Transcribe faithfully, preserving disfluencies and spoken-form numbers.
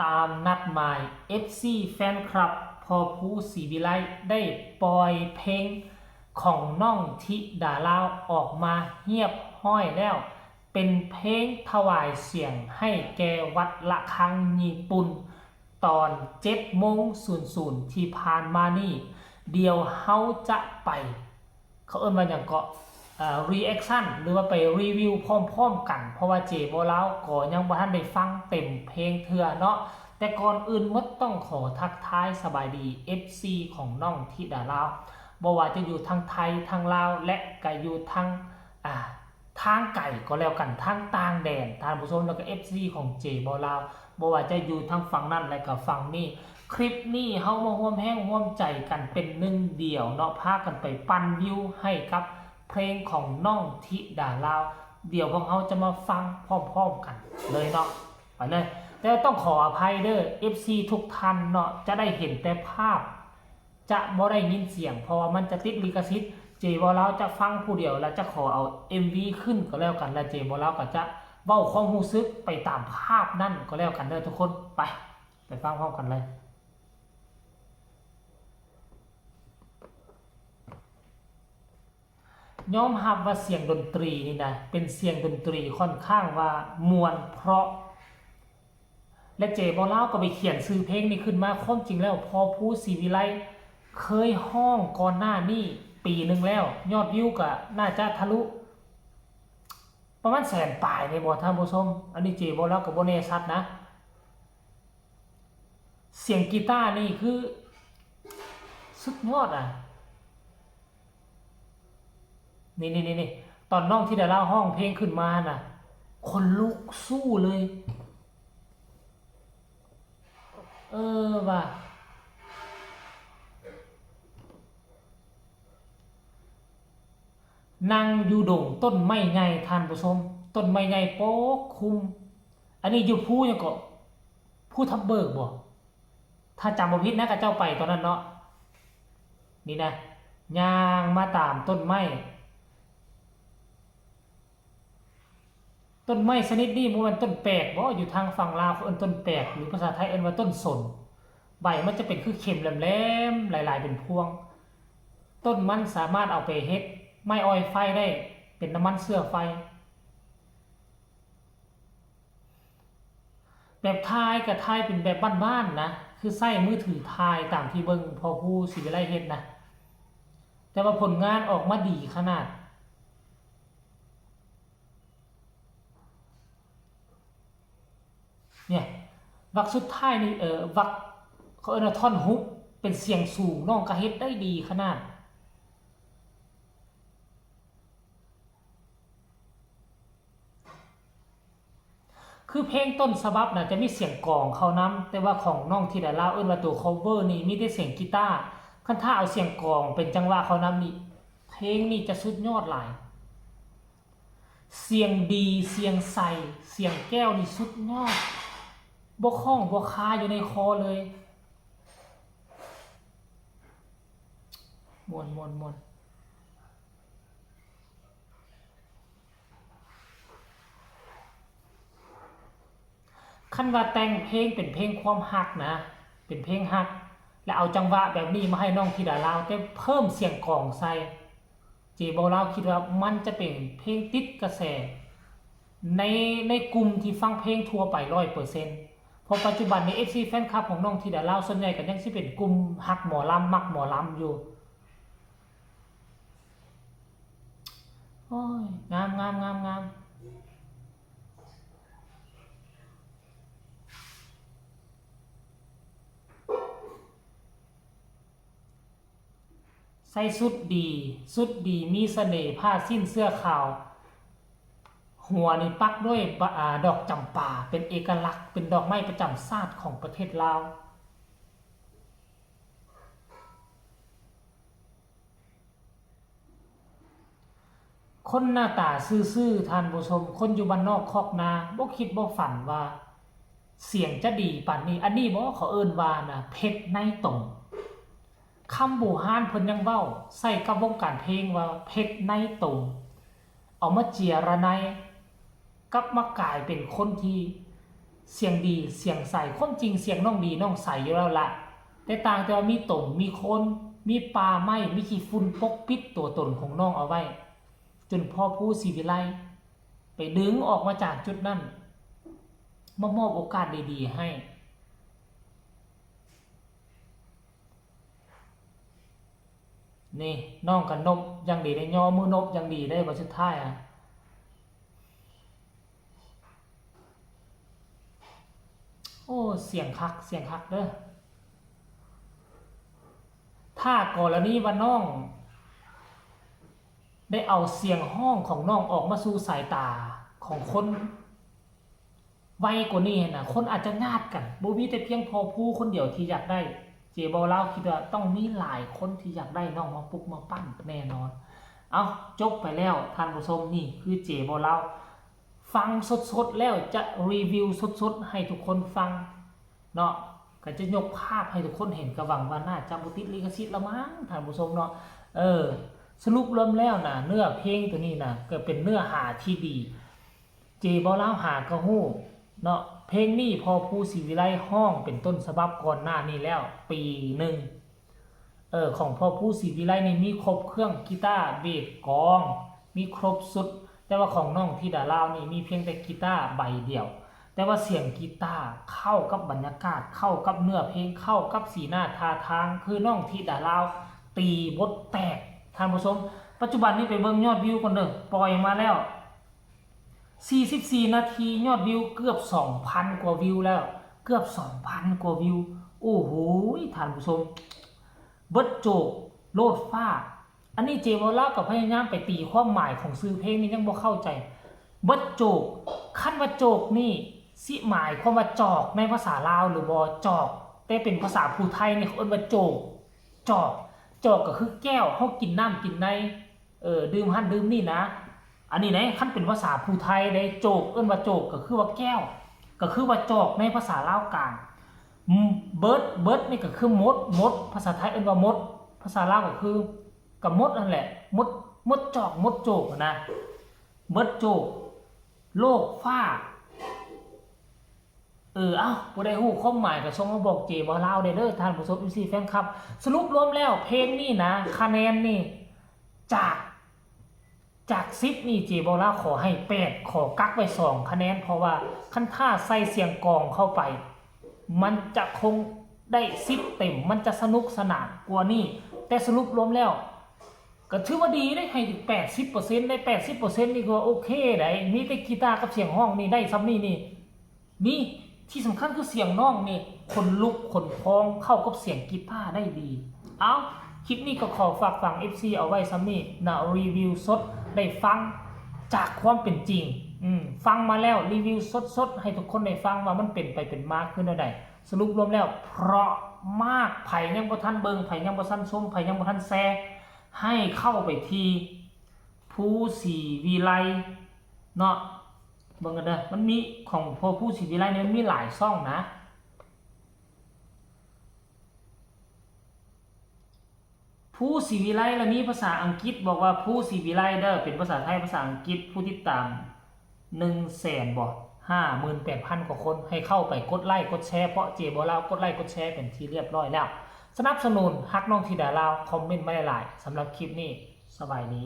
ตามนัดหมาย เอฟซี แฟนคลับ พอพู ศรีวิไล ได้ปล่อยเพลงของน้องธิดาลาวออกมาเรียบร้อยแล้ว เป็นเพลงถวายเสียงให้แก่วัดระฆังญี่ปุ่น ตอนเจ็ดโมงศูนย์ศูนย์ที่ผ่านมานี่ เดี๋ยวเฮาจะไป เขาเอิ้นว่าหยังเกาะ เอ่อ reaction หรือว่าไปรีวิวพร้อมๆกัน เพราะว่าเจบ่าวลาวก็ยังบ่ทันได้ฟังเต็มเพลงเทื่อเนาะ แต่ก่อนอื่นหมดต้องขอทักทายสบายดี เอฟซี ของน้องธิดาลาว บ่ว่าจะอยู่ทางไทย ทางลาว และก็อยู่ทาง อ่า ทางไกลก็แล้วกัน ทางต่างแดน ท่านผู้ชม แล้วก็ เอฟซี ของเจบ่าวลาว บ่ว่าจะอยู่ทางฝั่งนั้นและก็ฝั่งนี้ คลิปนี้เฮามาร่วมแรงร่วมใจกันเป็นหนึ่งเดียวเนาะ พากันไปปั่นวิวให้กับเพลงของน้องธิดาลาว เดี๋ยวพวกเฮาจะมาฟังพร้อมๆกันเลยเนาะ ไปเลย แต่ต้องขออภัยเด้อ เอฟซี ทุกท่านเนาะ จะได้เห็นแต่ภาพ จะบ่ได้ยินเสียง เพราะว่ามันจะติดลิขสิทธิ์ เจบ่าวลาวจะฟังผู้เดียว และจะขอเอา เอ็มวี ขึ้นก็แล้วกัน และเจบ่าวลาวก็จะเว้าความรู้สึกไปตามภาพนั่นก็แล้วกันเด้อทุกคน ไป ไปฟังพร้อมกันเลย ยอมรับว่าเสียงดนตรีนี่นะ เป็นเสียงดนตรีค่อนข้างว่าม่วนเพราะ และเจบ่าวลาวก็ไปเขียนชื่อเพลงนี้ขึ้นมา ความจริงแล้วพอพู ศรีวิไล เคยร้องก่อนหน้านี้ปีหนึ่งแล้ว ยอดวิวก็น่าจะทะลุ ประมาณแสนปลายนี่บ่ท่านผู้ชม อันนี้เจบ่าวลาวก็บ่แน่ชัดนะ เสียงกีตาร์นี่คือสุดยอดอ่ะ นี่นี่นี่นี่ ตอนน้องธิดาลาวร้องเพลงขึ้นมาน่ะ ขนลุกสู้เลย เออว่ะ นั่งอยู่ดงต้นไม้ใหญ่ท่านผู้ชม ต้นไม้ใหญ่ปกคลุม อันนี้อยู่ภูหยังเกาะ ภูทับเบิกบ่ ถ้าจำบ่ผิดนะ เขาเจ้าไปตอนนั้นเนาะ นี่นะ ย่างมาตามต้นไม้ ต้นไม้ชนิดนี้บ่แม่นต้นแปกบ่ อยู่ทางฝั่งลาวเขาเอิ้นต้นแปก หรือภาษาไทยเอิ้นว่าต้นสน ใบมันจะเป็นคือเข็มแหลมๆ หลายๆ เป็นพวง ต้นมันสามารถเอาไปเฮ็ดไม้ออยล์ไฟได้ เป็นน้ำมันเชื้อไฟ แบบถ่ายก็ถ่ายเป็นแบบบ้านๆ นะ คือใช้มือถือถ่ายตามที่เบิ่งพอพู ศรีวิไล เฮ็ดนะ แต่ว่าผลงานออกมาดีขนาด เนี่ย วรรคสุดท้ายนี่ เอ่อ วรรค เขาเอิ้นว่าท่อนฮุก เป็นเสียงสูง น้องก็เฮ็ดได้ดีขนาด คือเพลงต้นฉบับน่ะจะมีเสียงกลองเข้านำ แต่ว่าของน้องธิดาลาวเอิ้นว่าตัว cover นี่มีแต่เสียงกีตาร์ คันถ้าเอาเสียงกลองเป็นจังหวะเข้านำนี่ เพลงนี่จะสุดยอดหลาย เสียงดี เสียงใส เสียงแก้วนี่สุดยอด บ่ข้องบ่คาอยู่ในคอเลย ม่วน ม่วน ม่วน คันว่าแต่งเพลงเป็นเพลงความฮักนะ เป็นเพลงฮัก แล้วเอาจังหวะแบบนี้มาให้น้องธิดาลาว แต่เพิ่มเสียงกลองใส่ เจบ่าวลาวคิดว่ามันจะเป็นเพลงติดกระแส ใน ในกลุ่มที่ฟังเพลงทั่วไปร้อยเปอร์เซ็นต์ เพราะปัจจุบันนี้ เอฟซี แฟนคลับของน้องธิดาลาวส่วนใหญ่ก็ยังสิเป็นกลุ่มฮักหมอลำ มักหมอลำอยู่ โอ้ย งาม งาม งาม งาม ใส่ชุดดี ชุดดี มีเสน่ห์ ผ้าสิ้นเสื้อขาว หัวนี่ปักด้วยบะ อ่า ดอกจำปา เป็นเอกลักษณ์ เป็นดอกไม้ประจำชาติของประเทศลาว คนหน้าตาซื่อๆ ท่านผู้ชม คนอยู่บ้านนอกคอกนา บ่คิดบ่ฝันว่า เสียงจะดีปานนี้ อันนี้บ่เขาเอิ้นว่านะ เพชรในตม คำโบราณเพิ่นยังเว้าใส่กับวงการเพลงว่าเพชรในตม เอามาเจียระไน กลับมากลายเป็นคนที่ เสียงดีเสียงใส ความจริงเสียงน้องดีน้องใสอยู่แล้วละ แต่ต่างแต่ว่ามีตม มีโคลน มีป่าไม้ มีขี้ฝุ่นปกปิดตัวตนของน้องเอาไว้ จนพ่อผู้ศรีวิไลไปดึงออกมาจากจุดนั้น มามอบโอกาสดีๆให้ นี่น้องก็นบอย่างดีได้ ย่อมือนบอย่างดีได้ บัดสุดท้ายอ่ะ โอ้ เสียงคัก เสียงคักเด้อ ถ้ากรณีว่าน้อง ได้เอาเสียงฮ้องของน้องออกมาสู่สายตาของคนไวกว่านี้นะ คนอาจจะญาติกัน บ่มีแต่เพียงพ่อผู้คนเดียวที่อยากได้ เจบ่าวลาวคิดว่าต้องมีหลายคนที่อยากได้น้องมาปลุกมาปั้นแน่นอน เอา จบไปแล้วท่านผู้ชม นี่คือเจบ่าวลาว ฟังสดๆแล้วจะรีวิวสดๆให้ทุกคนฟังเนาะ ก็จะยกภาพให้ทุกคนเห็น ก็หวังว่าน่าจะบ่ติดลิขสิทธิ์ละมั้งท่านผู้ชมเนาะ เออ สรุปรวมแล้วนะ เนื้อเพลงตัวนี้นะ ก็เป็นเนื้อหาที่ดี เจบ่าวลาวหากะฮู้เนาะ เพลงนี้พ่อผู้ศรีวิไลฮ้องเป็นต้นฉบับก่อนหน้านี้แล้วปีหนึ่ง เออ ของพ่อผู้ศรีวิไลนี่มีครบเครื่อง กีตาร์ เบส กลอง มีครบชุด แต่ว่าของน้องธิดาลาวนี่มีเพียงแต่กีตาร์ใบเดียว แต่ว่าเสียงกีตาร์เข้ากับบรรยากาศ เข้ากับเนื้อเพลง เข้ากับสีหน้าท่าทาง คือน้องธิดาลาวตีบทแตก ท่านผู้ชม ปัจจุบันนี้ไปเบิ่งยอดวิวก่อนเด้อ ปล่อยมาแล้ว สี่สิบสี่นาที ยอดวิวเกือบ สองพัน กว่าวิวแล้ว เกือบ สองพัน กว่าวิว โอ้โห ท่านผู้ชม เบิดโจก โลดฟ้า อันนี้เจบ่าวลาวก็พยายามไปตีความหมายของชื่อเพลงนี่ยังบ่เข้าใจ เบิดโจก คันว่าโจกนี่สิหมายความว่าจอกในภาษาลาวหรือบ่ จอก แต่เป็นภาษาผู้ไทยนี่เขาเอิ้นว่าโจก จอก จอกก็คือแก้ว เฮากินน้ำกินใน เออ ดื่มหั่นดื่มนี่นะ อันนี้นะ คันเป็นภาษาผู้ไทยเด้ โจก เอิ้นว่าโจก ก็คือว่าแก้ว ก็คือว่าจอกในภาษาลาวกลาง อืม เบิด เบิดนี่ก็คือหมด หมด ภาษาไทยเอิ้นว่าหมด ภาษาลาวก็คือ ก็หมดนั่นแหละ หมด หมดจอก หมดโจกนะ เบิดโจก โลกฟ้า เออ เอ้า ผู้ใดฮู้ความหมายก็ส่งมาบอกเจบ่าวลาวได้เด้อ ท่านผู้ชม เอฟซี แฟนคลับ สรุปรวมแล้วเพลงนี้นะ คะแนนนี่ จาก จาก สิบ นี่เจบ่าวลาวขอให้ แปด ขอกักไว้ สอง คะแนน เพราะว่าคันถ้าใส่เสียงกลองเข้าไป มันจะคงได้ สิบ เต็ม มันจะสนุกสนานกว่านี้ แต่สรุปรวมแล้ว ก็ถือว่าดีได้ ให้ถึง แปดสิบเปอร์เซ็นต์ ได้ แปดสิบเปอร์เซ็นต์ นี่ก็โอเคได้ มีแต่กีตาร์กับเสียงฮ้องนี่ได้ส่ำนี้นี่ นี่ ที่สำคัญคือเสียงน้องนี่ขนลุกขนพองเข้ากับเสียงกีตาร์ได้ดี เอา คลิปนี้ก็ขอฝากฝัง เอฟซี เอาไว้ส่ำนี้นะ รีวิวสดได้ฟังจากความเป็นจริง อืม ฟังมาแล้ว รีวิวสดๆให้ทุกคนได้ฟังว่ามันเป็นไปเป็นมาคือแนวใด สรุปรวมแล้ว เพราะมาก ไผยังบ่ทันเบิ่ง ไผยังบ่ทันชม ไผยังบ่ทันแชร์ ให้เข้าไปที่ ผู้ศรีวิไลเนาะ เบิ่งกันเด้อ มันมีของพ่อผู้ศรีวิไลเนี่ยมันมีหลายช่องนะ ผู้ศรีวิไล และมีภาษาอังกฤษ บอกว่าผู้ศรีวิไลเด้อ เป็นภาษาไทย ภาษาอังกฤษ ผู้ติดตาม หนึ่งแสน บ่ ห้าหมื่นแปดพัน กว่าคน ให้เข้าไปกดไลค์กดแชร์ เพราะเจบ่าวลาวกดไลค์กดแชร์เป็นที่เรียบร้อยแล้ว สนับสนุนฮักน้องธิดาลาว คอมเมนต์มาหลายๆ สำหรับคลิปนี้ สบายดี